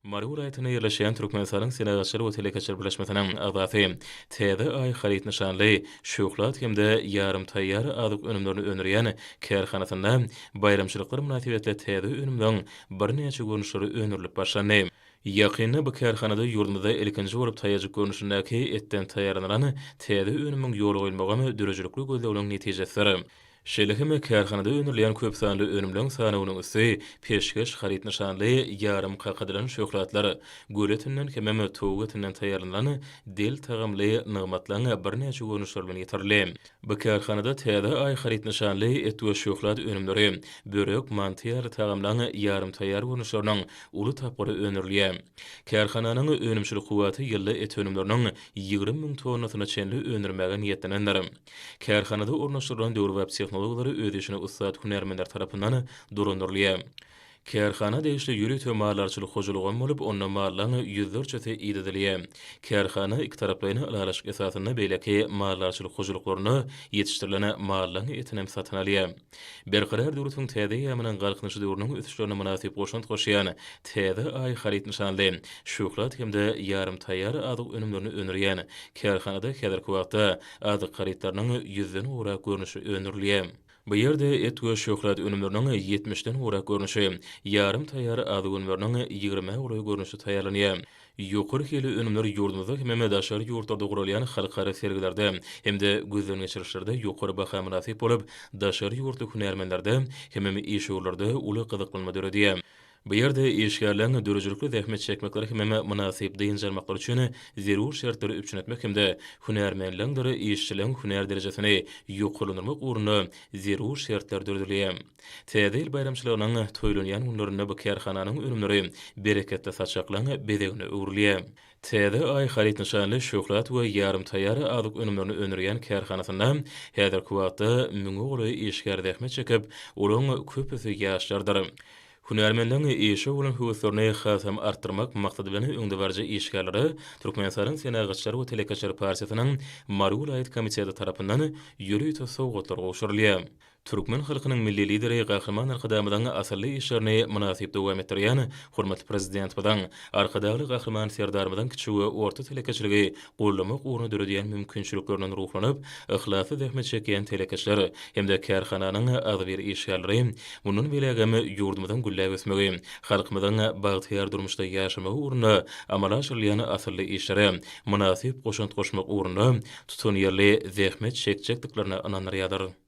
Mary welaýatynda ýerleşýän Türkmenistanyň Senagatçylar we telekeçiler birleşmesiniň agzasy Täze Aý haryt nyşanly şöhlat hem-de ýarym taýýar azyk önümlerini öndürýän kärhanasynda baýramçylyklar mynasybetli täze önümleriň birnäçe görnüşleri öndürilip başlandy. Ýakynda bu kärhanada ýurdumyzda ilkinji bolup taýajyk görnüşindäki etden taýýarlanylan täze önümiň ýola goýulmagam döredijilikli gözlegleriň netijesidir. Şeýle hem kärhanada öndürilýän köp sanly önümleň sanawynyň üsti Peşgeş haryt nyşanly ýarym kakadylan şöhlatlar, göle etinden hemem towuk etinden taýýarlanylan del tagamly nygmatlaň birnäçe görnüşleri bilen ýetirildi. Bu kärhanada Täze Aý haryt nyşanly et we şöhlat önümleri, börek, manty ýaly tagamlaň ýarym taýýar görnüşleriniň uly tapgyry öndürilýär. Kärhananyň önümçilik kuwwaty ýylda et önümleriniň 20 müň tonnasyna çenli öndürmäge niýetlenendir. Kärhanada ornaşdyrylan döwrebap tehnologiýalar öz işine ussat hünärmenler tarapyndan dolandyrylýar. Kärhana degişli ýörite maldarçylyk hojalygam bolup, onda mallaň ýüzlerçesi idedilýär. Kärhana ikitaraplaýyn ylalaşyk esasynda beýleki maldarçylyk hojalyklarynda ýetişdirilen mallaň etinem satyn alýar. Berkarar döwletiň täze eýýamynyň Galkynyşy döwrüniň ösüşlerine mynasyp goşant goşýan Täze Aý haryt nyşanly şöhlat hem-de ýarym taýýar azyk önümlerini öndürýän kärhanada häzirki wagtda azyk harytlarynyň ýüzden gowrak görnüşi öndürilýär. Bu ýerde et we şöhlat önümleriniň ýetmişden gowrak görnüşi, ýarym taýýar azyk önümleriniň ýigrimä golaý görnüşi taýýarlanýar. Ýokary hilli önümler ýurdumyzda hemem daşary ýurtlarda guralýan halkara sergilerde hem-de gözden geçirişlerde ýokary baha mynasyp bolup, daşary ýurtly hünärmenlerde hemem işewürlerde uly gyzyklanma döredýär. Bu ýerde işgärleriň döredijilikli zähmet çekmekleri hemem mynasyp dynç almaklary üçin zerur şertleri üpjün etmek hem-de hünärmenleňdir işçileriň hünär derejesini ýokarlandyrmak ugrunda zerur şertler döredilýär. Täze ýyl baýramçylygynyň toýlanýan günlerinde bu kärhananyň önümleri bereketli saçaklaryň bezegine öwrülýär. Täze Aý haryt nyşanly şöhlat we ýarym taýýar azyk önümlerini öndürýän kärhanasynda häzirki wagtda müňe golaý işgär zähmet çekip, olaryň köpüsi ýaşlardyr. Hünärmenleriň işe bolan höweslerini hasam artdyrmak maksady bilen öňdebaryjy işgärlere Türkmenistanyň Senagatçylar we telekeçiler partiýasynyň Mary welaýat komiteti tarapyndan ýörite sowgatlar gowşurylýar. Türkmen halkynyň Milli Lideri Gahryman Arkadagymyzyň asylly işlerini mynasyp dowam etdirýän hormatly Prezidentimiziň, Arkadagly Gahryman Serdarymyzyň kiçi we orta telekeçiligi goldamak ugrunda döredýän mümkinçiliklerinden ruhlanyp, yhlasly zähmet çekýän telekeçiler hem-de kärhananyň agzybir işgärleri mundan beýlägem ýurdumyzyň gülläp ösmegi, halkymyzyň bagtyýar durmuşda ýaşamagy ugrunda amala aşyrylýan asylly işlere mynasyp goşant goşmak ugrunda tutanýerli zähmet çekjekdiklerine ynandyrýarlar.